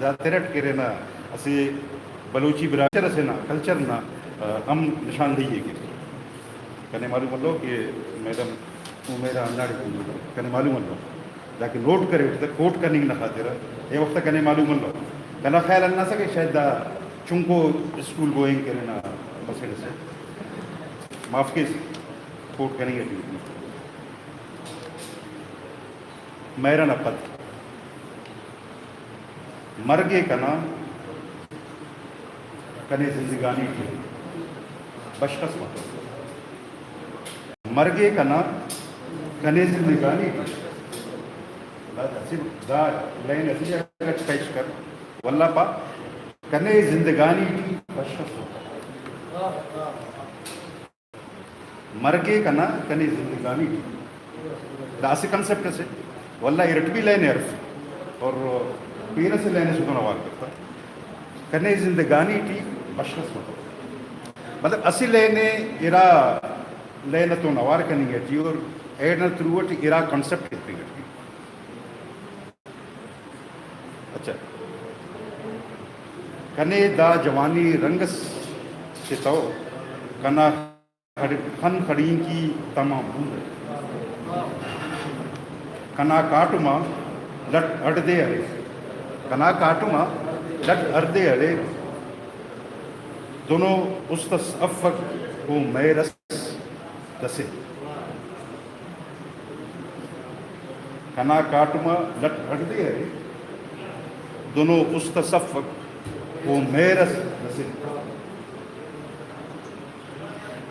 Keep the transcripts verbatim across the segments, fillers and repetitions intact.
دا تیرٹ کہ ارے نا اسہ بلوچی برادری اسے نا کلچر نا، آ، ہم نشاندہی ءِ کیک۔ کنے معلوم الو کہ میڈم عمیرہ ہنداڑے کنے معلوم الو، داکہ نوٹ کرے، اوفتا کوٹ کننگ نا خاطر اے وخت کنے معلوم الو۔ کنا خیال ہنداسا کہ شاید دا چنکو اسکول گوئنگ کہ ارے نا مسڑ اسے، معاف کیس، کوٹ کننگ اٹی۔ مہر ئنا پد مرگ ءِ کنا کنے زندگانی ٹی بشخ اس متو۔ مرگ ءِ کنا کنے زندگانی ٹی، دا اسہ، دا لائن اسہ جاگہ ٹی پیش کر، ولدا پا، کنے زندگانی ٹی بشخ اس متو۔ مرگ ءِ کنا کنے زندگانی ٹی۔ دا اسہ کنسپٹ اسے، ولدا ارٹ بھی لائن ءِ ہرف اور پین اسہ لائن ئسے تون اوار کرتا۔ کنے زندگانی ٹی بشخ اس متو۔ مطلب اسہ لائن ءِ ارا لائن ئتون اوار کننگ اٹی اور ایڑ نا تھرو اٹ ارا کنسپٹ تننگ اٹی۔ اچھا، کنے دا جوانی رنگ اس چتو، کنا خڑ-، خن خڑینکی تما بوڑ ءِ۔ کنا کاٹم آ لٹ ہڑدے ارے۔ کنا کاٹم آ لٹ ہڑدے ارے۔ دنو است اس افک او مہر اس دسے۔ کنا کاٹم آ لٹ ہڑدے ارے۔ دنو است اس افک او مہر اس دسے۔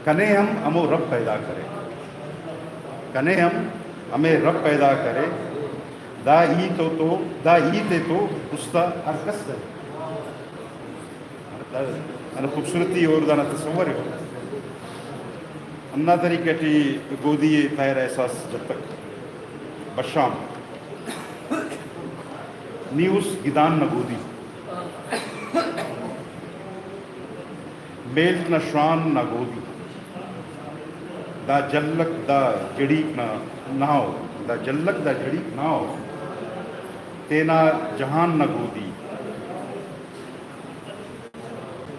کنے ہم ہمو رب پیدا کرے۔ کنے ہم ہمے رب پیدا کرے۔ دا ہیت ءِ تو، دا ہیت ءِ تو است آ ہر کس کرے۔ دا ہندا خوبصورتی اور دانا تصور ءِ۔ ہندا طریقہ ٹی گودی ءِ پائرہ احساس جتک۔ بشام۔ نی اس گدان نا گودی۔ میڷ نا شوان نا گودی۔ دا جلک دا جڑیک نا ناو، دا جلک دا جڑیک ناو۔ تینا جہان نا گودی۔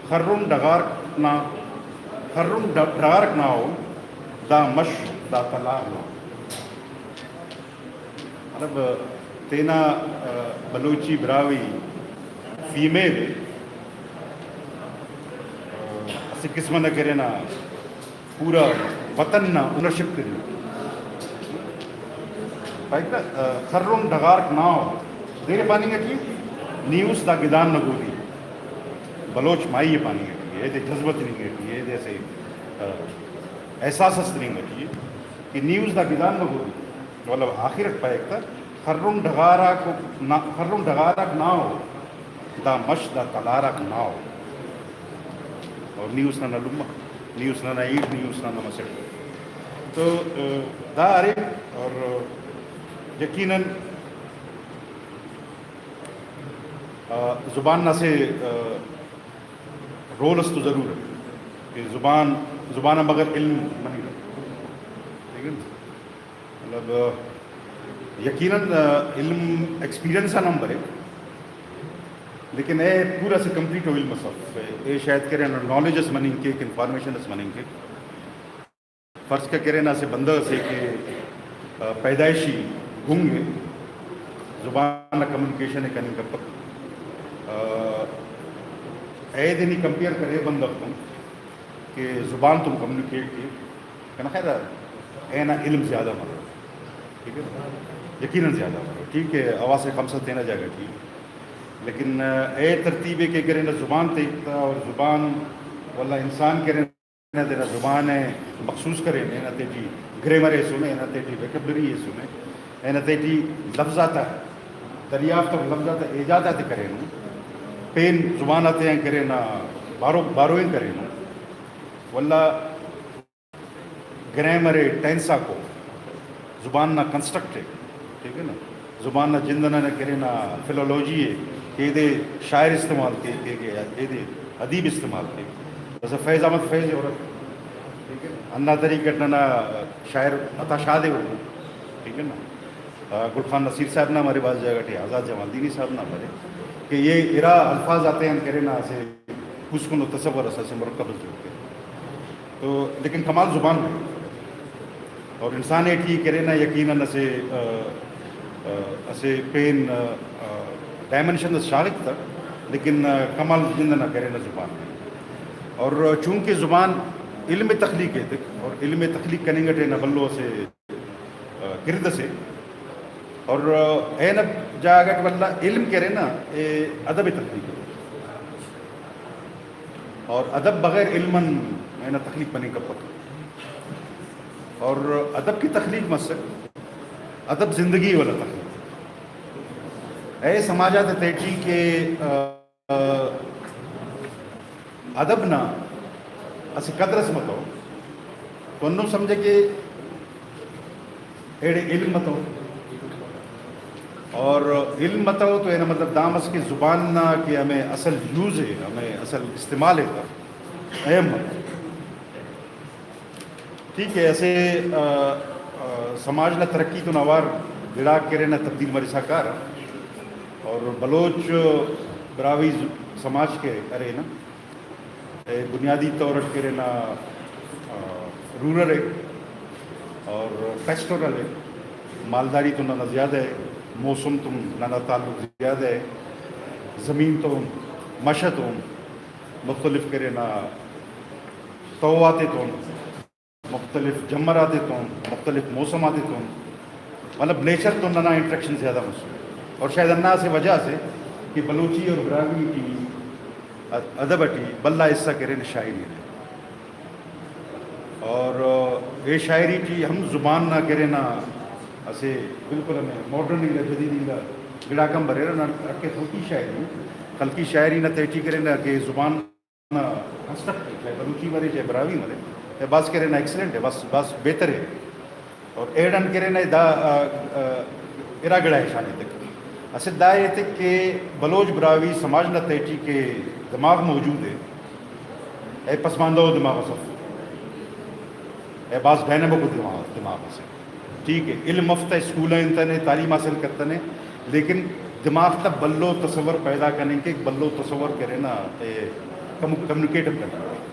خرن ڈغارک نا، خرن ڈ-، ڈغارک ناو۔ دا مش دا تلار نا۔ مطلب، تینا، آ، بلوچی براہوئی فیمیل، آ، اسہ قسم نا کہ ارے نا پورا وطن نا اونرشپ تننگ۔ پائک نا، آ، خرن ڈغارک ناو، دیر پاننگ اٹی، نی اس دا گدان نا گودی۔ بلوچ مائی ءِ پاننگ اٹی، ایدے جذبہ تننگ اٹی، ایدے اسہ، آ، احساس اس تننگ اٹی کہ نی اس دا گدان نا گودی۔ مطلب آخر اٹ پائک تہ، خرن ڈغار آک نا، خرن ڈغار آک ناو، دا مش دا تلار آک ناو۔ اور نی اس ننا لمہ، نی اس ننا ہیت، نی اس ننا مسڑ۔ تو، آ، دا ارے اور یقیناً، آ، زبان نا اسہ، آ، رول اس تو ضرور ءِ کہ زبان، زبان آن بغیر علم مننگ ءِ۔ ٹھیک ءِ نا؟ مطلب، یقیناً، علم ایکسپیرینس آن ہم بریک، لیکن اے پورا اسہ کمپلیٹ ءُ علم اس اف۔ اے شاید کہ ارے نا نالج اس مننگ کیک، انفارمیشن اس مننگ کیک۔ فرض کہ کہ ارے نا اسہ بندغ اسے کہ، آ، پیدائشی گنگ ءِ، زبان نا کمیونیکیشن ءِ کننگ کپک۔ آ، ایدے نی کمپیئر کرے بندغ تون کہ زبان تون کمیونیکیٹ کے، کنا خیال آ اینا علم زیادہ مرو، ٹھیک ہے نا؟ یقیناً زیادہ مرو، ٹھیک ہے، حواس خمسہ تینا جاگہ ٹی، لیکن، آ، اے ترتیب ءِ کہ کہ ارے نا زبان تیک تا اور زبان والا انسان کہ ارے نا تینا زبان ءِ مخصوص کرینے، اینا تیٹی گرامر ایسنے، اینا تیٹی ویکیبلری ایسنے، اینا تیٹی لفظ آتا دریافت اور لفظ آتا ایجاد آتے کرینو، پین زبان آتے آن کہ ارے نا بارو، بارونگ کرینو، ولدا گرامر ءِ، ٹینس آکو، زبان نا کنسٹرکٹ ءِ، ٹھیک ہے نا؟ زبان نا جند ئنا کہ ارے نا فلولوجی ءِ، کہ ایدے شاعر استعمال کے، کے، کے ایدے ادیب استعمال کے۔ جیسے فیض احمد فیض ءِ ہُرک، ٹھیک ہے نا؟ ہندا طریقہ اٹ ننا شاعر عطا شاد ءِ ہُرک، ٹھیک ہے نا؟ آ، گل خان نصیر صاحب نا ہم ارے، بھاز جاگہ ٹی آزاد جمالدینی صاحب نا ہم ارے کہ یہ ارا الفاظ آتے آن کرے نا اسہ پوسکنو تصور اس، اسہ مرکب اس جوڑ کرے۔ تو لیکن کمال زبان میں اور انسان ٹی کرے نا یقیناً اسہ، آ، آ، اسہ پین، آ، آ، ڈائمنشن اس شاغک تہ، لیکن، آ، کمال جند ئنا کرے نا زبان میں۔ اور چونکہ زبان علم تخلیق ایتک اور علم تخلیق کننگ ٹی نا بھلو اسہ آ، کڑد اسے۔ اور، آ، اینہ جاگہ غٹ ولدا علم کہ ارے نا، اے ادب تخلیق ءِ۔ اور ادب بغیر علم آن اینہ تخلیق مننگ کپک۔ اور ادب کہ تخلیق مسک، ادب زندگی والا تخلیق۔ اے سماجات تیٹی کہ، آ، ادب نا اسہ قدر اس متو تو ہندن سمجھہ کہ ایڑے علم متو، اور علم متو تو اینا مطلب دا مس کہ زبان نا کہ ہمے اصل یوز ءِ، ہمے اصل استعمال ءِ، تہ اہم متو۔ ٹھیک ہے، اسہ، آ، آ، سماج نا ترقی تون اوار گڑاک کہ ارے نا تبدیل مرسا کارہ، اور بلوچ براہوئی ز-، سماج کہ ارے نا، اے بنیادی طور اٹ کہ ارے نا، آ، رورل ءِ اور پیسٹورل ءِ، مالداری تون ننا زیادہ ءِ، موسم تون ننا تعلق زیادہ ءِ، زمین تون، مش تون، مختلف کہ ارے نا تو آتے تون، مختلف جمر آتے تون، مختلف موسم آتے تون، مطلب نیچر تون ننا انٹریکشن زیادہ مسنے۔ اور شاید ہندا اسہ وجہ سے کہ بلوچی اور براہوئی ٹی اد-، ادب ٹی بھلا حصہ کہ ارے نا شاعری ءِ۔ اور اے شاعری ٹی ہم زبان نا کہ ارے نا اسہ بالکل ہمے ماڈرن انگا، جدید انگا گڑاک ہم بریرہ۔ ننا اٹ کہ خلقی شاعری، خلقی شاعری نا تہٹی کہ ارے نا کہ زبان نا کنسٹرکٹ، چاہے بلوچی مرے، چاہے براہوئی مرے، اے بھاز کہ ارے نا ایکسلنٹ ءِ، بھاز، بھاز بہتر ءِ۔ اور ایڑان کہ ارے نا دا، آ، آ، ارا گڑا ءِ شان ایتک۔ اسہ دا ایتک کہ بلوچ براہوئی سماج نا تہٹی کہ دماغ موجود ءِ، اے پسماندہ ءُ دماغ اس اف، اے بھاز ڈائنامک ءُ دماغ، دماغ اسے۔ ٹھیک ہے، علم مفتہ، اسکول آ ہنتنے، تعلیم حاصل کتنے، لیکن دماغ تا بھلو تصور پیدا کننگ کیک، بھلو تصور کہ ارے نا، اے کم-، کمیونیکیٹ ہم کننگ کیک۔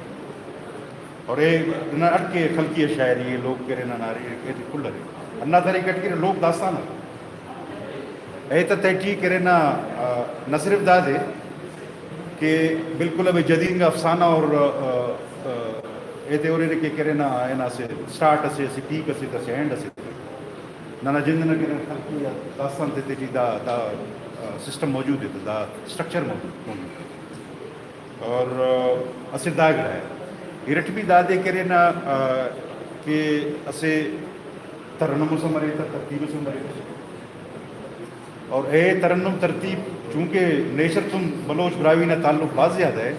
اور اے ننا اٹ کہ خلقی شاعری ءِ، لوک کہ ارے نا نعرے، اے کل ارے۔ ہندا طریقہ اٹ کہ ارے لوک داستان ارے۔ اے تا تہٹی کہ ارے نا، آ، نہ صرف دادے کہ بالکل ابھی جدید انگا افسانہ اور، آ، آ، اے تے ہُرنے کہ کہ ارے نا، اے نا اسہ سٹارٹ اسے، اسہ پیک اسے، اسہ اینڈ اسے۔ ننا جند نا کہ ارے نا خلقی داستان تے تہٹی دا، دا، آ، سسٹم موجود ہے، دا اسٹرکچر موجود، موجود ہے۔ اور، آ، اسہ دا گڑا ہے۔ ارٹ بھی دادے کہ ارے نا، آ، کہ اسہ ترنم اس ہم ارے تہ، ترتیب اس ہم ارے تہ۔ اور اے ترنم ترتیب، چونکہ نیچر تون بلوچ براہوئی نا تعلق بھاز زیادہ ہے،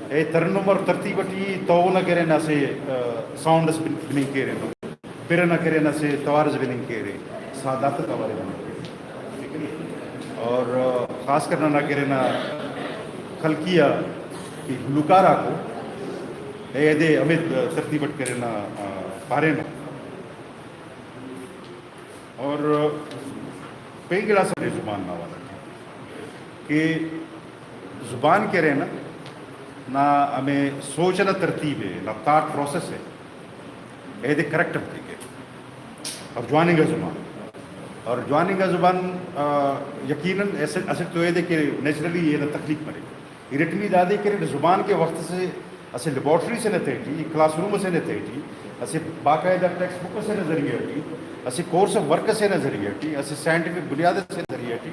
اے ترنم اور ترتیب ٹی تو نا کہ ارے نا اسہ، آ، ساؤنڈ اس بن-، بننگ کیرے، پر ئنا کہ ارے نا اسہ توار اس بننگ کیرے، سادات توار بننگ کیرے۔ ٹھیک ہے نا؟ اور، آ، خاص کر ننا کہ ارے نا خلقی آ کہ گلوکار آکو، اے دے ہمے ترتیب اٹ کہ ارے نا، آ، پارینو۔ اور پین گڑاس ارے زبان نا حوالہ ٹی کہ زبان کہ ارے نا، نا ہمے سوچ ئنا ترتیب ءِ، نا تھاٹ پروسیس ءِ، ایدے کریکٹ ہم تیکے۔ اور جواننگا زبان، اور جواننگا زبان، آ، یقیناً اسہ، اسٹ تو ایدے کہ نیچرلی اینا تخلیق مریک۔ ارٹمی دادے کہ ارے زبان کہ وخت سے اسہ لیبارٹری سے نہ تہٹی، کلاس روم سے نہ تہٹی، اسہ باقاعدہ ٹیکسٹ بک سے نہ ذریعہ ٹی، اسہ کورس آف ورک سے نہ ذریعہ ٹی، اسہ سائنٹیفک بنیاد سے نہ ذریعہ ٹی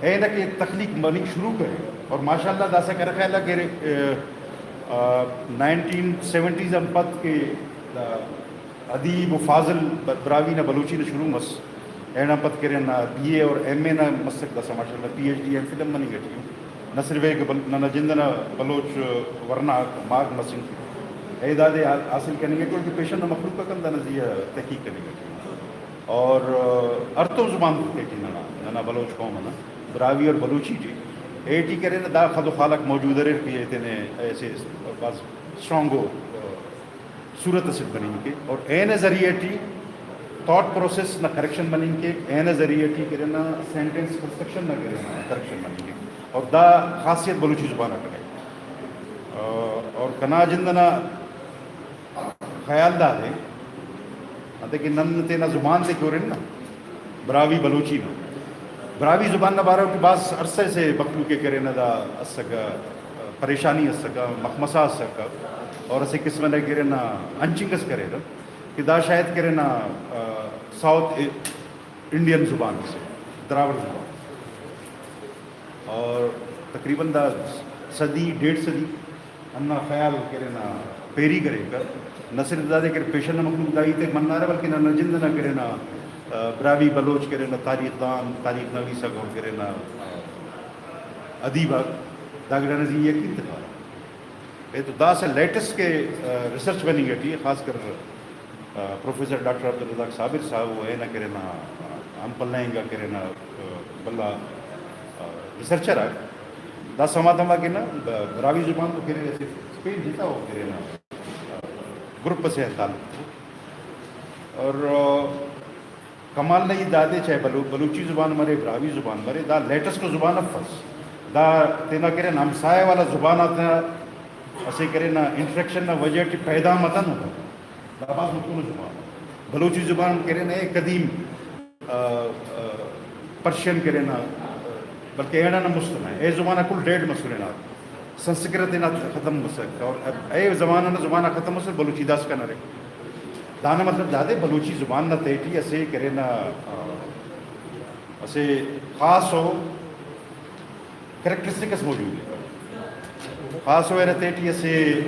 اینہ کہ تخلیق مننگ شروع کرے۔ اور ماشاءاللہ داسہ کنا خیال آ کہ، آ، آ، نائنٹین سیونٹیز آن پد کہ دا ادیب و فاضل ب-، براہوئی نا بلوچی نا شروع مس۔ اینان پد کہ ارے نا بی اے اور ایم اے نا مسک داسہ ماشاءاللہ P H D, M Phil ہم مننگ ٹی ءِ۔ نہ صرف ایک بل-، ننا جند ئنا بلوچ ورنا آک مارک مسنگ ءِ۔ اے دادے حا-، حاصل کننگ ٹی ءِ، اوفتے پیشن نا مخلوق آک ہم دانا زی آ تحقیق کننگ ٹی ءِ۔ اور، آ، ہڑتوم زبان تیٹی ننا، ننا بلوچ قوم ئنا براہوئی اور بلوچی ٹی، اے ٹی کہ ارے نا دا خد و خالق موجود اریر کہ اے تینے ایسے بھاز اسٹرانگ و، آ، صورت اسیٹ بننگ کے اور اینہ ذریعہ ٹی تھاٹ پروسیس نا کریکشن مننگ کیک، اینہ ذریعہ ٹی کرے نا سینٹنس کنسٹرکشن نا کرے نا کریکشن مننگ کیک، اور دا خاصیت بلوچی زبان اٹ اے۔ اور کنا جند ئنا خیال دادے، انتئے کہ نن تینا زبان تے کہ ہرن نا، براہوئی بلوچی نا، براہوئی زبان نا بارو ٹی بھاز عرصہ سے مخلوق ءِ کرے نا دا اسکہ، پریشانی اسکہ، مخمسہ اسکہ، اور اسہ قسم نا کرے نا انچنگ اس کریرہ کہ دا شاید کرے نا، آ، ساؤتھ انڈین زبان سے، دراوڑ زبان۔ اور تقریباً دا صدی، ڈیڑھ صدی ہندا خیال کرے نا پیری کریکہ۔ نہ صرف دادے کہ پیشن نا مخلوق دا ہیت ءِ منارہ، بلکہ ننا جند ئنا کرے نا، آ، براہوئی بلوچ کرے نا تاریخ دان، تاریخ نویسک اور کرے نا، آ، ادیب آک دا گڑا نا زی یقین تخارہ۔ اے تو داسہ لیٹسٹ کہ، آ، ریسرچ بننگ ٹی ءِ، خاص کر، آ، پروفیسر ڈاکٹر عبدالرزاق صابر صاحب و اینا کرے نا، آ، ہم پلہ انگا کرے نا، آ، بھلا، آ، ریسرچر آک۔ دا سما تما کہ نا، ب-، براہوئی زبان تو کرے اسہ پین جتا و کرے نا، آ، گروپ اسے آن تعلق۔ اور، آ، کمال نا ہیت دادے، چاہے بلو-، بلوچی زبان مرے، براہوئی زبان مرے، دا لیٹسٹ زبان افس۔ دا تینا کرے نا ہمسایہ والا زبان آتا اسہ کرے نا انٹریکشن نا وجہ ٹی پیدا متنو۔ دا بھاز متونو زبان۔ بلوچی زبان کرے نا اے قدیم، آ، آ، پرشین کرے نا، آ، بلکہ ایڑان ہم مست نا۔ اے زبان آک کل ڈیڈ مسنے نا۔ سنسکرت ہنا ختم مسک اور اے زبان نا زبان آک ختم مسک، بلوچی داسکان ارے۔ دانا مطلب دادے بلوچی زبان نا تہٹی اسہ کرے نا، آ، اسہ خاص و کریکٹرسٹک اس موجود ءِ۔ خاص و ایرا تہٹی اسہ،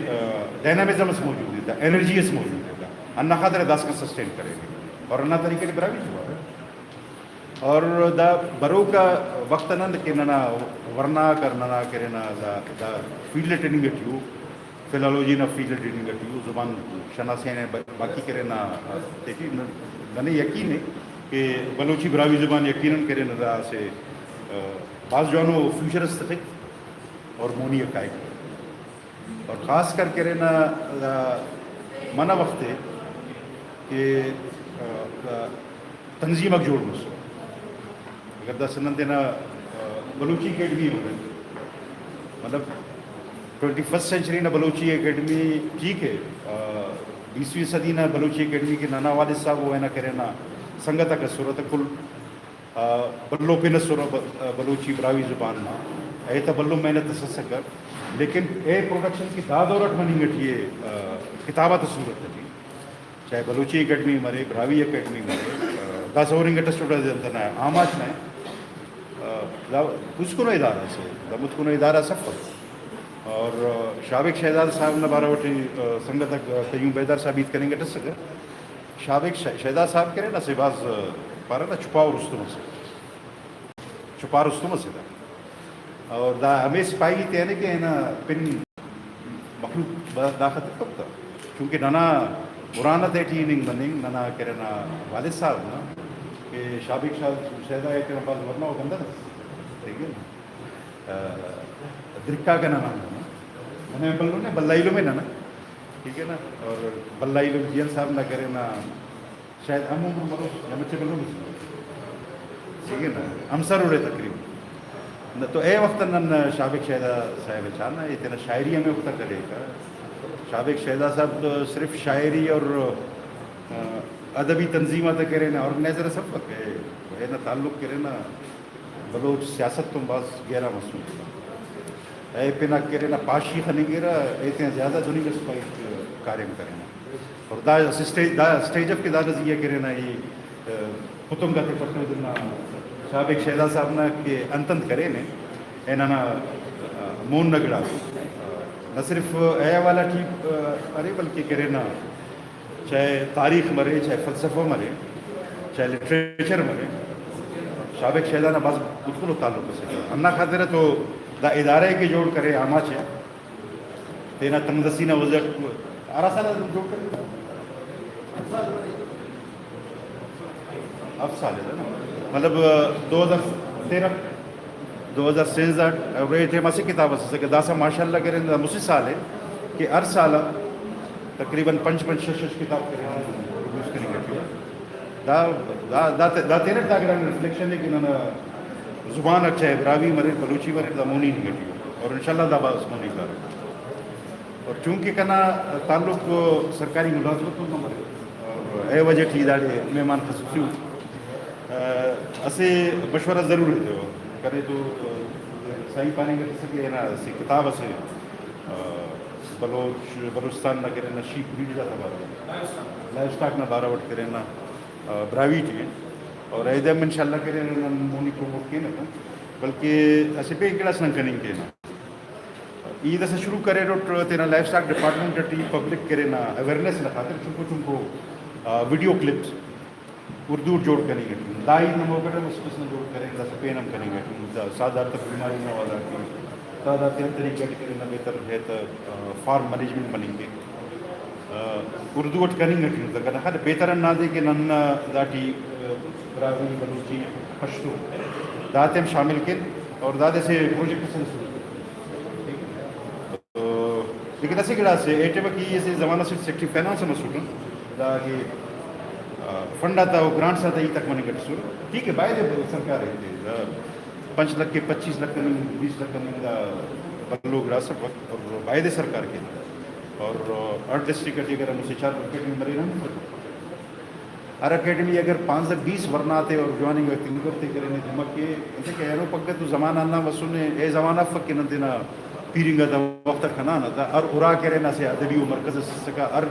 آ، ڈائنامزم اس موجود ءِ، دا انرجی اس موجود ءِ، دا ہندا خاطر داسکان سسٹین کرینے اور ہندا طریقہ ٹی براہوئی زبان ءِ۔ اور دا بروکا وخت آن انت کہ ننا ورناک اور ننا کرے نا دا، دا فیلڈ ٹریننگ ٹی ءُ، فلالوجی نا فیلڈ ٹریننگ ٹی ءُ، زبان شناسی نا با-، باقی کرے نا تہٹی ننے یقین ءِ کہ بلوچی براہوئی زبان یقیناً کرے نا دا اسہ، آ، بھاز جوانو فیوچر اس تخک اور مونی آ کائک۔ اور خاص کر کرے نا دا منہ وخت ءِ کہ، آ، دا تنظیم آک جوڑ مسر۔ اگر داسہ نن تینا، آ، بلوچی اکیڈمی ہُرن، مطلب ٹوئنٹی فرسٹ سینچری نا بلوچی اکیڈمی ٹھیک ءِ، آ، بیسویں صدی نا بلوچی اکیڈمی کہ ننا والد صاحب و اینا کرے نا سنگت آک اسرہ تہ کل آ، بھلو پن ئسرہ ب-، آ، بلوچی براہوئی زبان نا۔ اے تہ بھلو محنت اس اسکہ، لیکن اے پروڈکشن کہ دا دور اٹ مننگ ٹی ءِ، آ، کتاب آتا صورت ٹی، چاہے بلوچی اکیڈمی مرے، براہوئی اکیڈمی مرے، آ، داسہ ہُرنگ ٹسٹ اٹ انت نا آماچ نا، آ، دا پوسکنو ادارہ سے، دا متکنو ادارہ سفر۔ اور، آ، شاہ بیگ شہزاد صاحب نا بارو ٹی، آ، سنگت آک قیوم بیدار صاحب ہیت کننگ ٹسکہ۔ شاہ بیگ ش-، شیدا صاحب کرے نا اسہ بھاز پارہ نا چھپاؤ رستم اسے، چھپا رستم اسے دا۔ اور دا ہمے سپاہی تے نے کہ اینا پن مخلوق با-، داخہ تتوک تا۔ چونکہ ننا مرانا تیٹی ہننگ مننگ، ننا کرے نا والد صاحب نا کہ شاہ بیگ شاہ-، شیدا ءِ تینا بھاز ورنا و بندغ اس۔ ٹھیک ہے نا؟ آ، درکا کنا نام ننا۔ ننے بھلو نے، بھلا ایلم ءِ ننا۔ ٹھیک ہے نا؟ اور بھلا ایلم جیئند صاحب نا کرے نا شاید ہم عمر مروس یا مچے بھلو مس۔ ٹھیک ہے نا؟ ہمسر اُرے تقریباً۔ نہ تو اے وخت نن شاہ بیگ شیدا صاحب ءِ چاہنا، اے تینا شاعری ہمے وخت کریکہ۔ شاہ بیگ شیدا صاحب تو صرف شاعری اور، آ، ادبی تنظیم آتا کرے نا، آرگنائزر اس افک، اے، اے نا تعلق کرے نا بلوچ سیاست تون بھاز گہرا مسنے۔ اے پن آک کرے نا پاشی خننگرہ، ایتیان زیادہ دننگ اس پائک کاریم کرینا۔ اور دا اسہ اسٹیج، دا اسٹیج اف کہ دانا زیہا کرے نا ای، آ، پتنگ آتے پٹودن نا شاہ بیگ شیدا صاحب نا کہ انت انت کرینے، اے ننا، آ، مون نا گڑاس۔ آ، نہ صرف اے حوالہ ٹی، آ، ارے بلکہ کرے نا چاہے تاریخ مرے، چاہے فلسفہ مرے، چاہے لٹریچر مرے، شاہ بیگ شیدا نا بھاز متکن ءُ تعلق اسے۔ ہندا خاطر ءِ تو دا ادارہ ءِ کہ جوڑ کرے آماچ ءِ، تینا تنگدستی نا وجہ ٹی ہرا سال آ جوڑ کرے؟ ہفت سال ءِ نا، مطلب، دو ہزار تیرہ، دو ہزار سیزدہ، اور اے ٹائم اسہ کتاب اس اسکہ، داسہ ماشاءاللہ کرے نا مسہ سال ءِ کہ ہر سال آ تقریباً پنچ پنچ شش شش کتاب کرے نا پروڈیوس کننگ ٹی ءِ۔ دا دا دا دا تینٹ دا گڑا ریفلیکشن ہے کہ ننا زبان اٹ چاہے براہوئی مریر، بلوچی مریر، دا مونی نی گٹی ء، اور انشاءاللہ دا بھاز مونی کارہ۔ اور چونکہ کنا تعلق سرکاری ملازمت تون ہم ارے، اور اے وجہ ٹی داڑے مہمان خصوصی ء، اسہ مشورہ ضرور ایتیوہ۔ کنے تو سائیں پاننگ اسہ کہ ہنا اسہ کتاب اسے، آ، بلوچ بلوچستان نا کرے نا شیپ بریڈ آتا بارو، لائف سٹاک نا بارو اٹ کرے نا، آ، براہوئی ٹی ء۔ اور ایدے ہم انشاءاللہ کرے نن مونی پروموٹ کینہ، بلکہ اسہ پین گڑاس نن کننگ کینہ۔ عید اسہ شروع کریٹ، تینا life stock department T public کرے نا اویئرنیس نا خاطر چنکو چنکو، آ، ویڈیو کلپس اردو اٹ جوڑ کننگ اٹی۔ دا عید نا موقع ٹی ہم اسہ قسم جوڑ کرین، داسہ پین ہم کننگ اٹی۔ دا ساہدارتا بیماری نا حوالہ ٹی دا، دا تین طریقہ ٹی کرے نا بہتر ہے تا، آ، فارم مینجمنٹ مننگ کے۔ آ، اردو اٹ کننگ اٹی دا کنا خیال بہتر ہندادے کہ نن داٹی، آ، براہوئی، بلوچی، پشتو داتے ہم شامل کین اور دادے اسہ پروجیکٹ اسے شروع کین۔ لیکن اسہ گڑاسے اے ٹائم کہ ای اسہ زمانہ سے سیکرٹری فنانس ہم اسٹ، دا کہ، آ، فنڈ آتا و گرانٹس آتا ہیت آک مننگ اٹ اسر۔ ٹھیک ہے، بایدے سرکار ایتے، آ، پنچ لکھ کہ پچیس لکھ کننگ، بیس لکھ کننگ دا بھلو گڑاس اف اور بایدے سرکار کے۔ اور ہر ڈسٹرکٹ اٹی اگر ہم اسے چار لکھ کننگ مرے نا، ہر اکیڈمی اگر پانزدہ بیس ورنا تے اور جواننگ آ تنگور تے کرینے جمع کے، انتئے کہ اینو پگہ تو زمانہ ہندا مسنے، اے زمانہ افک کہ نن تینا پیرنگ آتا وخت اٹ خنانہ تا، ہر ارا کرے نا اسہ ادبی و مرکز اس اسکہ، ہر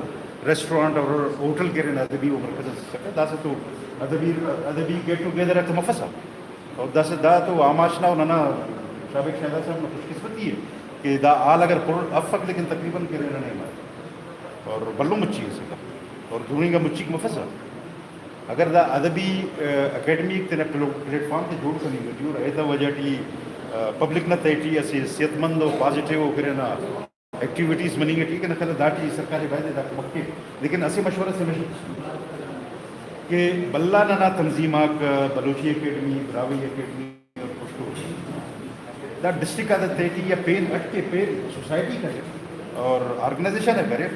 ریسٹورانٹ اور ہوٹل کرے نا ادبی و مرکز اس اسکہ، داسہ تو ادبی، ادبی گیٹ ٹوگیدر آک تو مفسہ۔ اور داسہ دا تو آماچ نا و ننا شابق شاہداد صاحب نا خوش قسمتی ء کہ دا حال اگر پر افک لیکن تقریباً کرے ننے مار۔ اور بھلو مچی اسکہ اور دہننگ آ مچیک مفسہ۔ اگر دا ادبی، آ، اکیڈمی تینا پلو-، پلیٹ فارم تے جوڑ کننگ ٹی اور ایتا وجہ ٹی، آ، پبلک نا تہٹی اسہ صحت مند و پازیٹیو کرے نا ایکٹیویٹیز مننگ ٹی کنا خیال داٹی سرکار بایدے دا کمک کے۔ لیکن اسہ مشورہ سے مشورہ کہ بھلا ننا تنظیم آک، بلوچی اکیڈمی، براہوئی اکیڈمی، دا ڈسٹرکٹ آتا تہٹی یا پین اٹ کے پین سوسائٹی کرے اور آرگنائزیشن ء کرے،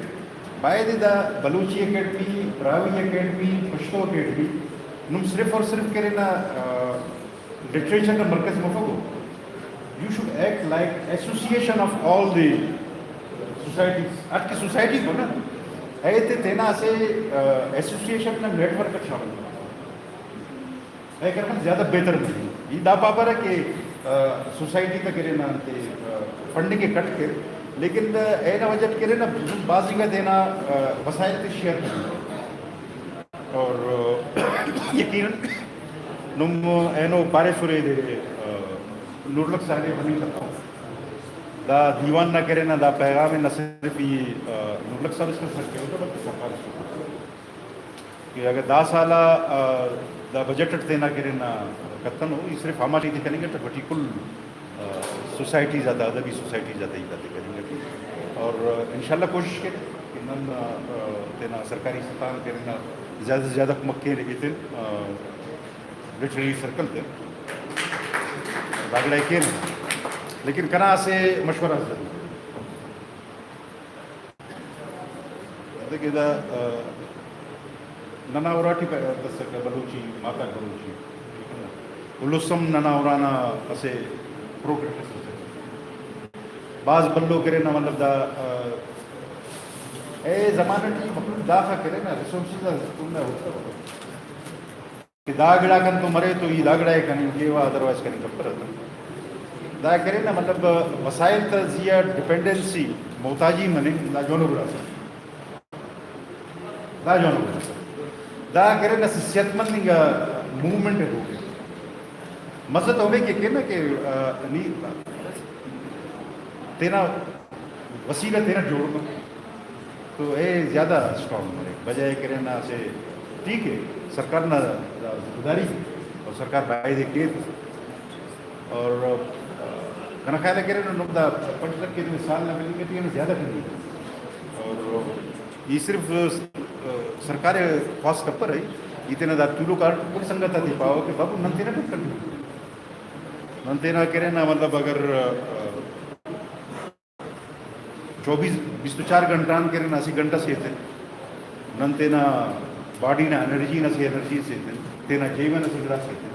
بایدے دا بلوچی اکیڈمی، براہوئی اکیڈمی، پشتو اکیڈمی، نم صرف اور صرف کرے نا، آ، لٹریچر نا مرکز مفکو۔ You should act like association of all the societies. It کہ سوسائٹی کو نا، ایتے تینا اسہ، آ، ایسوسی ایشن نا نیٹ ورک اٹ شامل۔ اے کرفن زیادہ بہتر ملے۔ ای دا پاپرہ کہ، آ، سوسائٹی تا کرے نا انتے، آ، فنڈنگ ء کٹ کر، لیکن دا اینا وجہ ٹی کرے نا بازنگ آ تینا، آ، وسائل تے شیئر کرے۔ اور، آ، یقیناً نم اینو پاریسرے دے، آ، نورلک صاحب مننگ کتو۔ دا دیوان نا کرے نا دا پیغام ء نہ صرف ای، آ، نورلک صاحب اس کا سر کے ہوتا بلکہ سرکار اس کا کہ اگہ دا سال آ، آ، دا بجٹ اٹ تینا کرے نا کتنو، ای صرف ہماٹی تے کننگ اٹ بٹ ای کل، آ، سوسائٹیز آتا، ادبی سوسائٹیز آتا ہیت آتے کننگ اٹ۔ اور، آ، انشاءاللہ کوشش کینہ کہ نن، آ، آ، تینا سرکاری سطح آن کرے نا زیادہ سے زیادہ کمک کین ایتن، آ، لٹریری سرکل تے۔ دا گڑا ای کین۔ لیکن کنا اسہ مشورہ اس ضرور۔ دادے کہ دا، آ، ننا اراٹی پ-، دسکہ بلوچی، ماتاک بلوچی، ٹھیک ہے نا؟ الس ہم ننا ارانا اسہ پروڈکٹ اسے۔ بھاز بھلو کرے نا، مطلب دا، آ، اے زمانہ ٹی مخلوق داخہ کرے نا، ریسورسز آ کل نا ہوتا۔ کہ دا گڑا کن تو مرے تو ای دا گڑا ء کننگ کیوہ، ادروائز کننگ کپرہ تہ۔ دا کرے نا، مطلب، وسائل تا زی آ ڈیپینڈنسی، محتاجی مننگ، دا جوانو گڑا ئسے۔ دا جوانو گڑا ئسے۔ دا کرے نا صحت مند انگا موومنٹ ء گوکے۔ مزہ تو ہمے کہ کینہ کہ، آ، نی تینا وسیلہ تینٹ جوڑ مس تو اے زیادہ اسٹرانگ مریک، بجائے کرے نا اسہ، ٹھیک ہے، سرکار نا ذمہ داری اور سرکار بایدے کیک اور، آ، کنا خیال ہے کرے نا نم دا پنچ لکھ کے سال نا ملنگ ٹی زیادہ کننگ اور ای صرف، آ، سرکار خواست کپر ہے، ای تینا دا تولوک آ کل سنگت آتے پاوہ کہ بابو نن تینا ٹک کننگ، نن تینا کرے نا مطلب اگر، آ، چوبیس، بیست و چار گھنٹہ آن کرے نا اسہ گھنٹہ سے ایتے۔ نن تینا باڈی نا انرجی نا اسہ انرجی سے ایتن، تینا جیون اسہ گڑاس ایتن،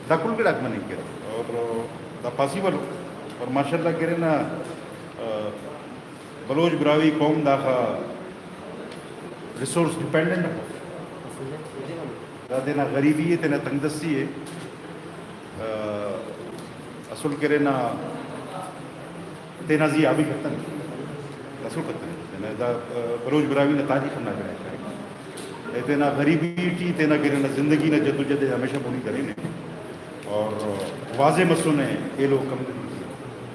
دا کل گڑاک مننگ کیرہ اور دا پاسیبل ء۔ اور ماشاءاللہ کہ ارے نا، آ، بلوچ براہوئی قوم داخہ ریسورس ڈیپینڈنٹ ء، دا تینا غریبی ء، تینا تنگ دستی ء، آ، اسل کہ ارے نا تینا زی آ بھی کتنے، اسل کتنے۔ تینا دا، آ، بلوچ براہوئی نا تاریخ ہم نا گڑا ء۔ تینا غریبی ٹی تینا کہ ارے نا زندگی نا جدوجہد ء ہمیشہ مونی کرینے اور واضح مسنے ایلو کمیونٹی،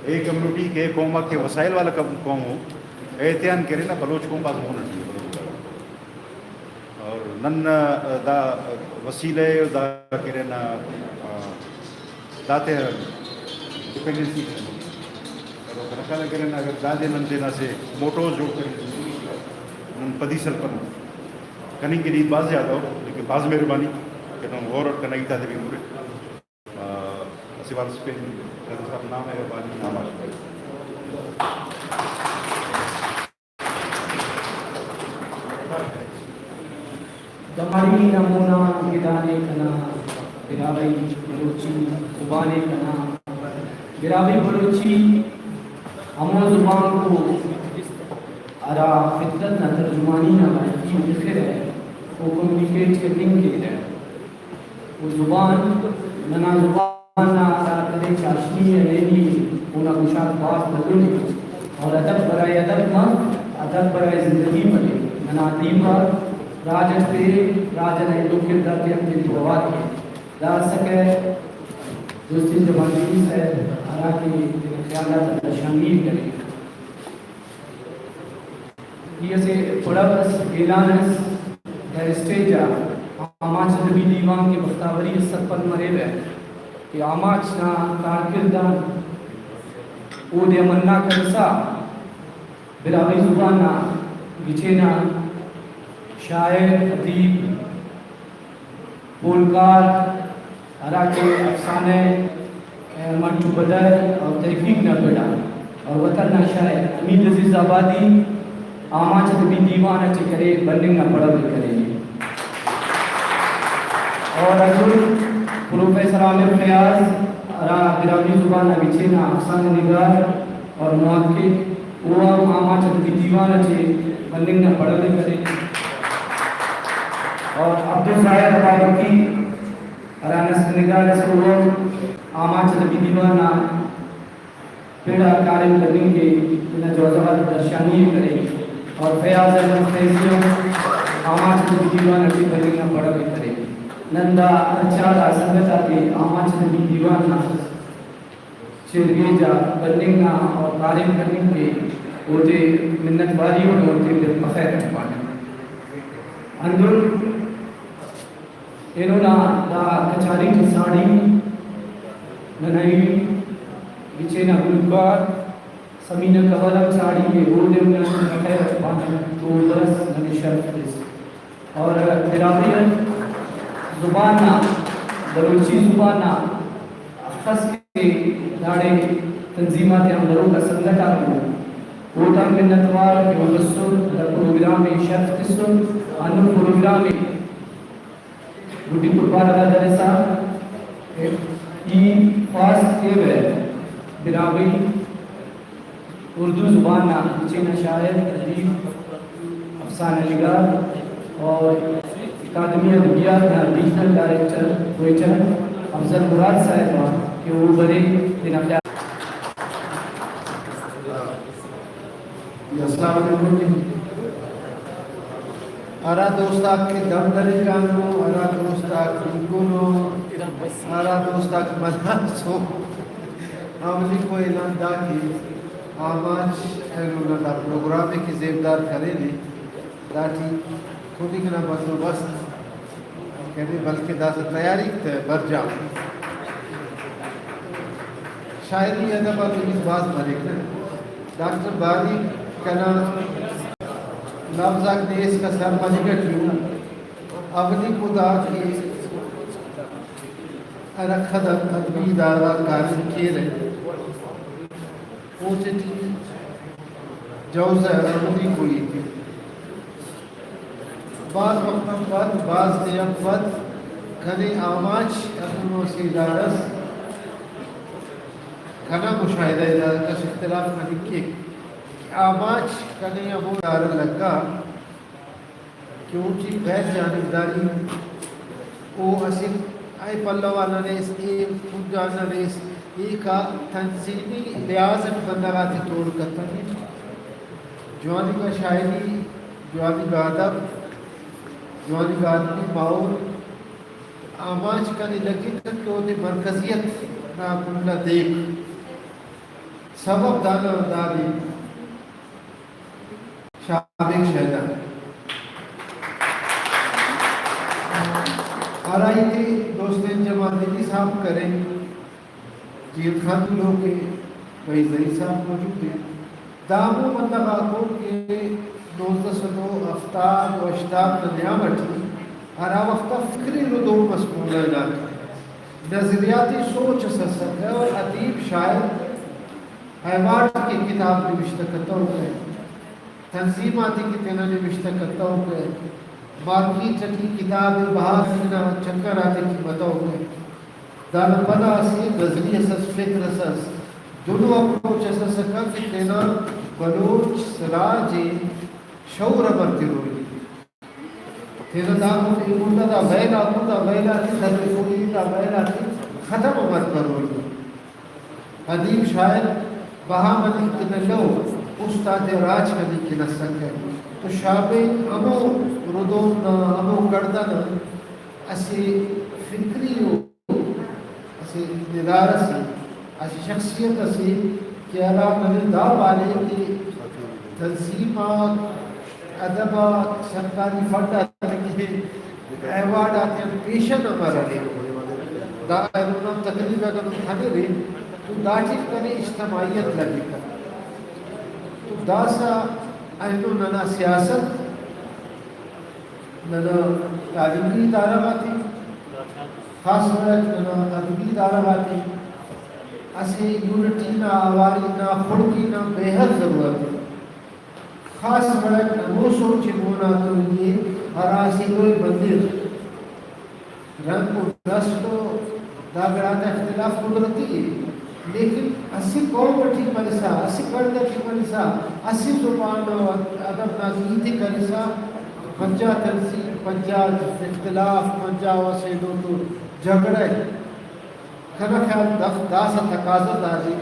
اے کمیونٹی کہ اے قوم آک کہ وسائل والا قوم، قوم ء، ایتیان کہ ارے نا بلوچ قوم بھاز مون اٹی ء۔ اور نن دا وسیلہ ء، دا کہ ارے نا، آ، داتے ڈیپینڈنسی اور کنا خیال کہ ارے نا اگر دادے نن تینا سے موٹوز جوڑ کرے نن پدی سلپن کننگ کہ ہیت بھاز زیادہ ء، لیکن بھاز مہربانی کہ نم غور اٹ کنا ہیت آتے بھی مورے۔ آ، اسہ وار اسپین قاضی صاحب نام ہے، بانی نام آ۔ دمائی نا مونا گدانے کنا براہوئی بلوچی زبانے کنا براہوئی بلوچی ہمو زبان کو ہرا فطرت نا ترجمانی نا لائخی ء تخرہ، او کمیونیکیٹ کننگ کیرہ۔ و زبان، ننا زبان نا ہرا تدے چاشنی ء، اینی اونا گشاک بھاز بھلن ء، اور ادب برائے ادب مف، ادب برائے زندگی مریک۔ ننا ادیب آک راج اٹ پین، راج انا ایلو کڑد آتے ہم پین تو اوار کین۔ دا اسکہ دوست جمالی صاحب ہرا کہ تینا خیالات آتا درشانی ء کرے۔ ای اسہ پڑو اس، اعلان اس، دا اسٹیج آ آماچ ادبی دیوان کہ بختاوری اس سرپند مریرہ کہ آماچ نا کارکڑد آن اودے مننا کرسا براہوئی زبان نا گچین آ شاعر، ادیب، پولکار ہرا کہ افسانہ ء، مٹ و بدر اور تحقیق نا پڑ آ اور وطن نا شاعر حمید عزیز آبادی آماچ ادبی دیوان اٹی کرے، بننگ نا پڑو ء کرینے۔ اور ہندن پروفیسر عامر فیاض ہرا براہوئی زبان نا گچین آ افسانہ نگار اور محقق، او ہم آماچ ادبی دیوان اٹی بننگ نا پڑو ء کرے۔ اور عبدالظاہر عبادتی ہرا نثر نگار ئسے، او ہم آماچ ادبی دیوان نا پڑ آ کاریم کننگ کہ تینا جوزہ غاتا درشانی ء کرے اور فیاض احمد فیضی ہم آماچ ادبی دیوان اٹی بننگ نا پڑو ء کرے۔ نن دا ہر چار آ سنگت آتے آماچ ادبی دیوان نا چیرگیج آ بننگ نا اور کاریم کننگ کہ اوتے منت واری و اوتے بخیر اٹ پانہ۔ ہندن اینو نا دا کچاری ٹی ساڑی ننا ای گچین آ گلوکار ثمینہ کنول ہم ساڑی ء، اودے ہم نن بخیر اٹ پانہ تو بس ننے شرف تس۔ اور براہوئی زبان نا، بلوچی زبان نا اخس کہ داڑے تنظیم آتیان بروک آ سنگت آک ء، اوتان منت وار کہ او بسر، دا پروگرام ء شرف تسر، ہندن پروگرام ء گڈی قربان ادا درسا ای خواست کیوہ براہوئی اردو زبان نا گچین آ شاعر، ادیب، افسانہ نگار اور اکادمی ادبیات نا ریجنل ڈائریکٹر کوئٹہ افضل مراد صاحب آ کہ او برے تینا خیال۔ السلام علیکم۔ ہرا دوست آک کہ دم دریکانو، ہرا دوست آک کنکنو، ہرا دوست آک مناسو، اولیکو اعلان دا کہ آماچ اینو نا دا پروگرام ء کہ زیبدار کرینے، داٹی کننگ نا بندوبست کرے، بلکہ داسہ تیاریک تہ برجا۔ شاعری ادب آ تو ہیت بھاز مریک نہ۔ ڈاکٹر باریک کنا لوز آک نے ایسکا سر مننگ ٹی ء۔ اولیکو دا کہ ہرا قدم ادبی ادارہ غاک کاریم کیرہ، اوٹی ٹی جوزہ اولیکو ہیت ء۔ بھاز وخت آن پد، بھاز دے آن پد کنے آماچ ہندنو اسہ ادارہ اس، کنا مشاہدہ ادارہ، کس اختلاف کننگ کیک کہ آماچ کنے ہمو ادارہ لگا کہ اوٹی غیر جانبداری، او اسہ اے پلو آ ننے اس، اے کنڈ آ ننے اس، ایکا تنظیمی لحاظ اٹ بندغ آتے توڑ کتنے۔ جواننگا شاعری، جواننگا ادب، جواننگا ادبی ماحول آماچ کنے لگتک کہ اودے مرکزیت نا کنڈ آ دیک۔ سوب دانا دادے شابیک شیدا۔ ہرا ہیتے دوستین جمال دلی صاحب کرے، جیئند خان لوکے، بھائی زئی صاحب موجود ءِ۔ دا ہمو بندغ آکو کہ نوزدہ سد و ہفتاد و ہشتاد نا نیام اٹی ہرا وخت آ فکری ردوم اس مون آ ہناکہ نظریاتی سوچ اس ئسکہ و ادیب شاعر ایوارڈ کہ کتاب نوشتہ کتوکہ، تنظیم آتے کہ تینا نوشتہ کتوکہ، مارکیٹ اٹی کتاب بہا تینا چکر آتے ٹی متوکہ۔ دانا پدا اسہ نظریہ اس ئس، فکر اس ئس، دنو اپروچ اس ئسکہ کہ تینا بلوچ راج ءِ شعور ءِ بر تروئی۔ تینا دا مون ایلو دا ویل آکو، دا ویل آتے تدیفوئی، دا ویل آتے ختم امر کروئی۔ ادیب شاعر بہا مننگ تینا لو است آتے راج کننگ کن اسکہ۔ تو شابین ہمو ردوم نا، ہمو کڑدہ نا اسہ فکری و اسہ ندارہ سے، اسہ شخصیت اسے کہ ہرا ننے دا پارے کہ تنظیم آک، ادب آک، سرکاری فنڈ آتے کہ ایوارڈ آتیان پیشن امر ارے۔ دا ایلو نا تقریر اگر نم خنرے تو داٹی کنے اجتماعیت لگیکہ۔ تو داسہ اینو ننا سیاست، ننا تعلیمی ادارہ غاتے، خاص وڑ اٹ ننا ادبی ادارہ غاتے اسہ یونٹی نا، اواری نا، خڑکی نا بے حد ضرورت ءِ۔ خاص وڑ اٹ ہمو سوچ ءِ مون آ تروئی ءِ ہرا اسہ ایلو ءِ بندغ۔ رنگ و نسل و دا گڑاتا اختلاف قدرتی ءِ، لیکن اسہ قوم اٹی مرسا، اسہ کڑد اٹی مرسا، اسہ زبان و ادب نا ہیت ءِ کرسا، پنجاہ تنظیم، پنجاہ اختلاف، پنجاہ و اسہ ایلو تو جھگڑہ ءِ۔ کنا خیال دف-، داسہ تقاضہ دادے،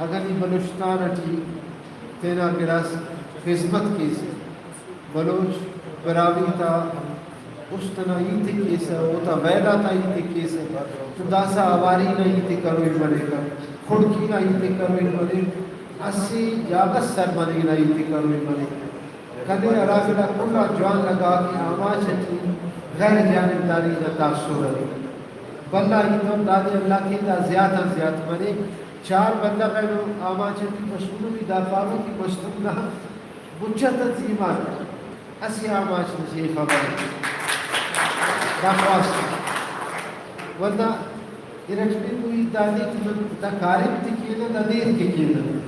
اگہ نی بلوچستان اٹی تینا گڑاس خذمت کیسہ، بلوچ براہوئی تا است انا ہیت ءِ کیسہ، اوتا ویل آتا ہیت ءِ کیسہ، تو داسہ اواری نا ہیت ءِ کروئی مریکہ، خڑکی نا ہیت ءِ کروئی مریک، اسہ جاگہ سر مننگ نا ہیت ءِ کروئی مریک۔ کنے ہرا گڑا کل آن جوان لگا کہ آماچ اٹی غیر جانبداری نا تاثر ارے۔ بھلا ہیت ہم دادے اللہ کے دا زیات آن زیات مرے۔ چار بندغ اینو آماچ اٹی بس، او بھی دا پارو کہ مستونگ نا مچا تنظیم آک اسہ آماچ نا شیف آ بریک۔ دا خواست۔ ولدا ارٹمیکو ہیت دادے کہ نن دا کاریم تے کینہ، دا دیر کہ کینہ۔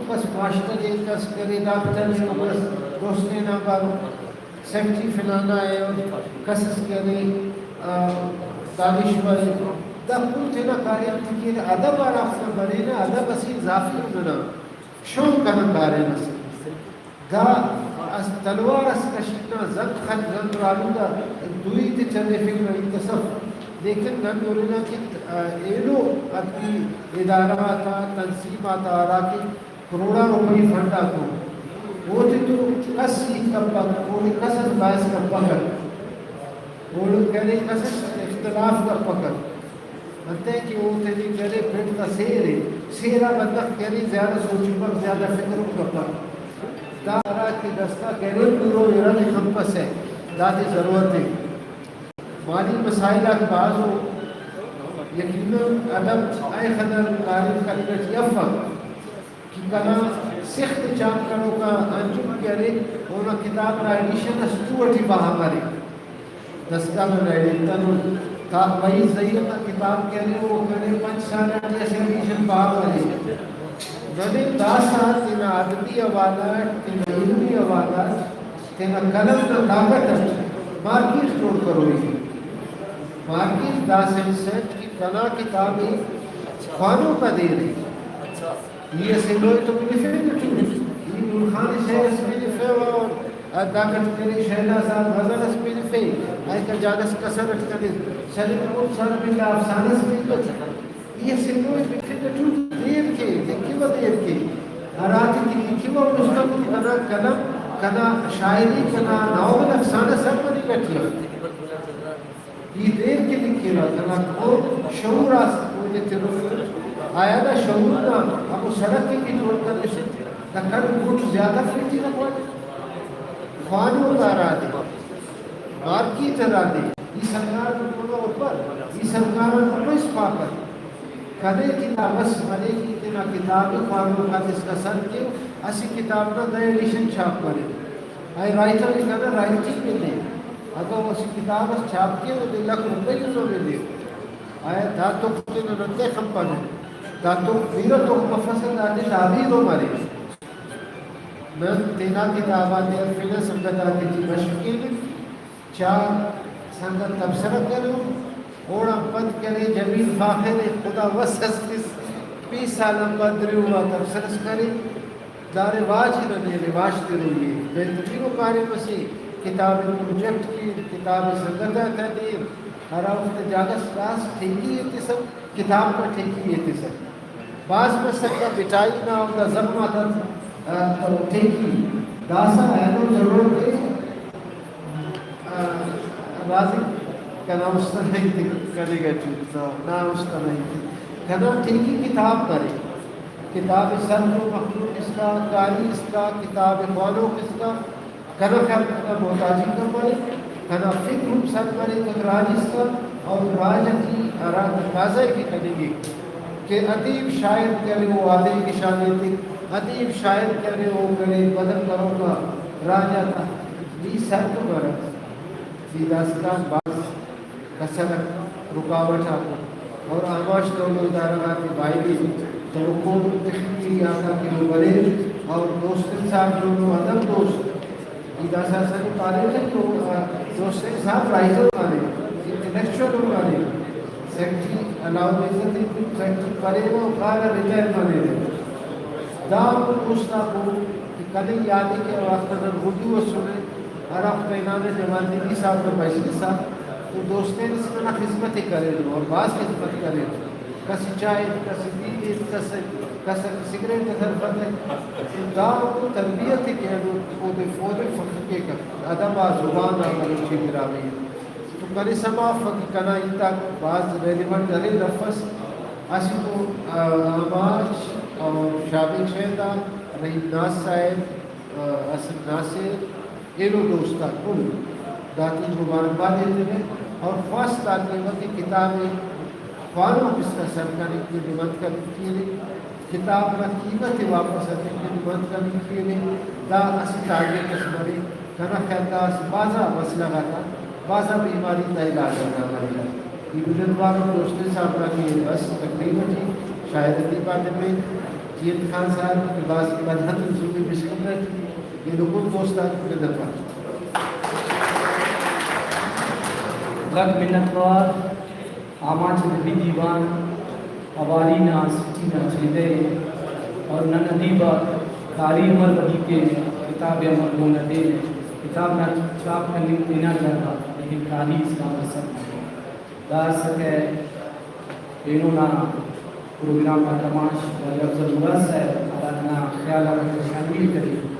بس ماسٹر ءِ کس کرے، ڈاکٹر ءِ، بس دوست نا بارو سیکرٹری فلانا ءِ، اور کس اس کرے، آ، دانشور ءِ۔ دا کل تینا کاریم تے کینہ۔ ادب ہرافتا برینا، ادب اسہ اضافی ہم ننا شوق انا کاریم اسے۔ دا اس تلوار اس کشنا، زنگ خن زنگ رالو دا دوئی تے چلیفنگ نا ہیت اس اف۔ لیکن نن ہُرنہ کہ، آ، ایلو ادبی ادارہ غاتا، تنظیم آتا ہراکہ کروڑا روپئی فنڈ آکو، اوتے تو کس ہیت کپک، اوڑے کس اس بحث کپکک، اوڑے کنے کس اس اختلاف کپکک۔ انتئے کہ او تینے کرے پڑ تا سیر ءِ، سیر آ بندغ کرے زیادہ سوچپک، زیادہ فکر ہم کپک۔ دا ہرا کہ داسکان کرے پورو ارغ ءِ خنپسہ، داتے ضرورت ءِ۔ مالی مسائل آک بھاز ءُ، یقیناً ادب اے خدر تعریف کننگ ٹی افک۔ کہ کنا سخت ءِ چاپ کروک آ انجم کہ ارے، اونا کتاب نا ایڈیشن اس دو ٹی بہا مریک۔ داسکان نا ایڈیٹر تا وحید زہیر نا کتاب کہ ارے، او کنے پنچ سال ٹی اسہ ایڈیشن بہا مریک۔ ننے داسہ تینا ادبی حوالہ اٹ، تینا علمی حوالہ اٹ تینا قلم نا طاقت اٹ مارکیٹ جوڑ کروئی۔ مارکیٹ دا سینس اٹ کہ کنا کتاب ءِ خوانوک آ دیر ءِ۔ ای اسہ ایلو ءِ تو بنفے نہ ٹی۔ ای نور خان ءِ شعر اس بنفے و داکٹ تینے شہناز آن غزل اس بنفے۔ ایکا جاگہ اس کسر اٹ کنے سلیم ملک صاحب بن افسانہ اس بنفے۔ ای اسہ ایلو ءِ بنفے نہ ٹی، دیر کے، لکھوہ دیر کے۔ ہراٹی کہ لکھوہ مستم کنا قلم، کنا شاعری، کنا ناول افسانہ سر مننگ اٹی اف۔ ای دیر کہ لکھرہ، کنا قوم شعور آس اودے تروفے۔ آیا دا شعور نا ہمو سڑک ءِ کہ جوڑ کریسن، دا کل گٹ زیادہ فیٹی نا پاٹ۔ خوانوک ہرادے، مارکیٹ ہرادے، ای سرکار نا کنو اپر، ای سرکار نا کنو اس پاپر۔ کنے کتاب اس مریک، ای تینا کتاب ءِ خوانوک آتے اسکا سر کیو، اسہ کتاب نا دہ ایڈیشن چھاپ مرے۔ اے رائٹر ءِ کنا رائٹنگ ملے۔ اگہ او اسہ کتاب اس چھاپ کے، اودے لکھ روپے ہم ملے۔ آیا دا تخ تینا نن تے خنپانہ۔ دا تخ بیرہ تخ مفسہ، داتے تعبیر ہم ارے۔ نن تینا کتاب آتے ہرفنہ، سنگت آتے ٹی بشخ کینہ۔ چار سنگت تبصرہ کرو، اوڑان پد کرے جمیل فاخر ءِ خدا وس اس تس، بیست سال آن پد دریغ آ تبصرہ اس کرے۔ دا رواج ءِ، ننے رواج تروئی ءِ۔ بہترین ءُ کاریم اسے، کتاب ءِ پروجیکٹ کیر، کتاب ءِ سنگت آتا دیر، ہرا وخت جاگہ اس کاس ٹھیکی ایتسہ، کتاب نا ٹھیکی ایتسہ۔ بھاز مسکہ مٹھائی نا اونا زخم آتا، آ، ٹھیکی۔ داسہ اینو ضرورت ءِ۔ آ، راضی کنا است نا ہیت ءِ کننگ اٹی، نا، نا است نا ہیت ءِ۔ کنا ٹھیکی کتاب مرے۔ کتاب ءِ سر تو مخلوق اسکا، قاری اسکا، کتاب ءِ خوانوک اسکا، کنا خیال کنا محتاجی کم مرے، کنا فکر ہم سر مرے تک راج اسکا، اور راج اٹی ہرا تقاضا ءِ کہ کننگک کہ ادیب شاعر کرے او آدینک شان ایتک، ادیب شاعر کرے او کرے بدل کروکا راج آتا، نی سر تو مرک۔ ای داسکان بھاز کسر آک، رکاوٹ آک ءُ، اور آماچ دولو ادارہ غاتے بایدے توقع تخنگی آتا کہ او بریر، اور دوستین صاحب جوڑو ادب دوست، ای داسہ اسہ نے پاریٹہ کہ او، آ، دوستین صاحب رائٹر مریک، انٹلیکچوئل ہم مریک، سیکرٹری علاؤ عزت ءِ سیکرٹری پریرہ و کارہ ریٹائر مریرہ۔ دا ہم است آکو کہ کنے یاد ءِ کہ ہرا وخت نن اردو اسنے، ہرا وخت ہنانہ جمالدینی صاحب نا مجلس آ تو دوستین اس ننا خذمت ءِ کرینو اور بھاز خذمت کرینو۔ کس چائے، کس بیڑی، کس، کس سگریٹ ءِ ہرفتے۔ تو دا ہمو تربیت ءِ کہ اینو اودے، اودے فخر کیک ادب آ، زبان آ، بلوچی براہوئی آ۔ تو کنے سما اف کہ کنا ہیت آک بھاز ریلیونٹ اریر افس۔ اسہ تو، آ، آماچ اور شابق شیدا، رحیم ناز صاحب، آ، حسن ناصر، ایلو دوست آک کل داتے مبارکباد ایتیوہ اور خواست دا کیوہ کہ کتاب ءِ خوانوک اسکا سر کننگ کن نم انت کننگ کیرے، کتاب نا قیمت ءِ واپس ہتنگ کن نم انت کننگ کیرے۔ دا اسہ تاریخ اس مرے، کنا خیال دا اسہ بھازا مسئلہ غاتا، بھازا بیماری تا علاج آتا مریرہ۔ ای منت وار اُن دوستین صاحب نا کہ بس تقریر اٹی شاعر ادیب آتے پین جیئند خان صاحب کہ بھاز بھلا تنظیم بشخندہ ٹی ایلو کل دوست آک منت وار۔ لکھ منت وار۔ آماچ ادبی دیوان اواری نا سٹی نا چیدہ ءِ اور نن ادیب آک قاری عمر ودی تینے، کتاب عمر مون ادیب کتاب نا چھاپ کننگ تینا جاگہ، لیکن قاری اسکان رسد مریک۔ دا اسکہ اینو نا پروگرام نا کماش قاری افضل مراد صاحب، ہرا تینا خیال آک شامل کرے۔